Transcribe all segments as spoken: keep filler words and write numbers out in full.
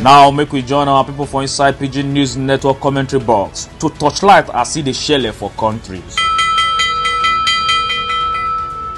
Now make we join our people for inside Pidgin News Network commentary box to torchlight as e dey shele for country.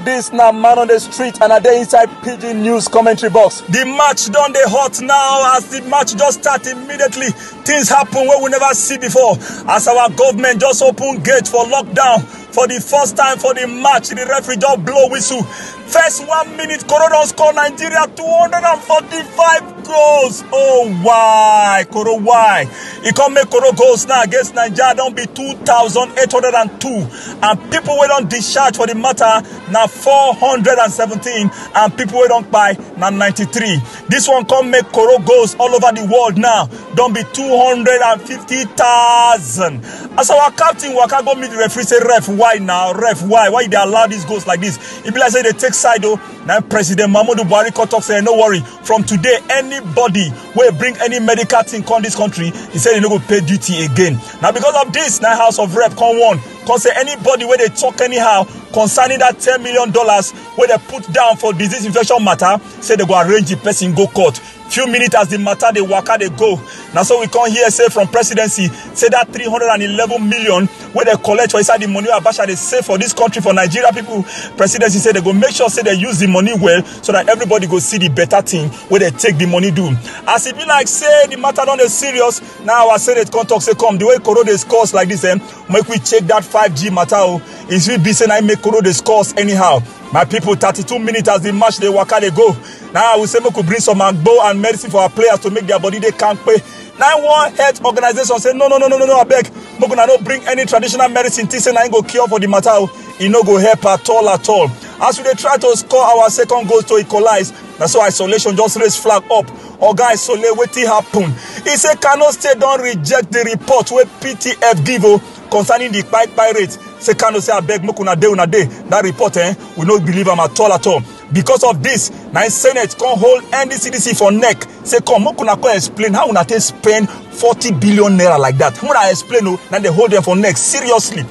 This na man on the street and I dey inside Pidgin News commentary box. The match don dey hot now as the match just start immediately. Things happen wey we never see before as our government just open gate for lockdown for the first time for the match. The referee just blow whistle. First one minute, Koro don score Nigeria two hundred forty-five goals. Oh, why? Koro, why? E come make Koro goals now against Nigeria don be two thousand eight hundred and two, and people wey don discharge for the matter na four hundred and seventeen, and people wey don kpai na ninety-three. This one come make Koro goals all over the world now don be two hundred and fifty thousand. As our captain waka go meet the referee, say, "Ref, why now? Ref, why? Why you dey allow these goals like this?" E be like say they take side o. Now President Muhammadu Buhari come talk say, "No worry, from today anybody wey bring any medical thing come this country, he say they no go pay duty again." Now because of this, now House of Rep come warn, come say anybody wey dey talk anyhow concerning that ten million dollars wey they put down for disease infection matter, say they go arrange the person go court. Few minutes as the matter dey waka dey go, na so we come hear say from presidency say that three hundred and eleven million wey they collect for inside the money wey Abacha dey save for this country for Nigeria people, presidency say they go make sure say they use the money well so that everybody go see the better thing wey they take the money do. As e be like say the matter don dey serious, now our senate come talk say, "Come, the way Koro dey score us like this, eh, make we check that five G matter o. E fit be say na im make Koro dey score us anyhow." My people, thirty-two minutes as the match dey waka dey go. Now I will say make we bring some agbo and medicine for our players to make their body dey kampe. Now one health organization say, "No, no, no, no, no, no, abeg, make una no bring any traditional medicine think say na im go cure for the matter o. E no go help at all, at all." As we dey try to score our second goal to equalize, na so isolation just raise flag up. "Oga Isole, wetin happen?" E say Kano State don reject the report wey P T F give o concerning the kpai kpai rate. Say Kano say, "Abeg, make una dey, una dey. That report, eh, we no believe am at all, at all." Because of this, na im senate come hold N D C D C for neck, say, "Come, make una come explain how una take spend forty billion naira like that. Make una explain o." Now they hold them for neck seriously.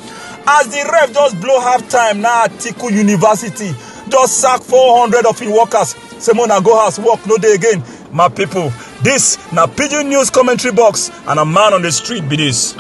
As the ref just blow half time, now Atiku University just sack four hundred of im workers. Say make una go house, work no dey again. My people, this na Pidgin News commentary box, and a man on the street be this.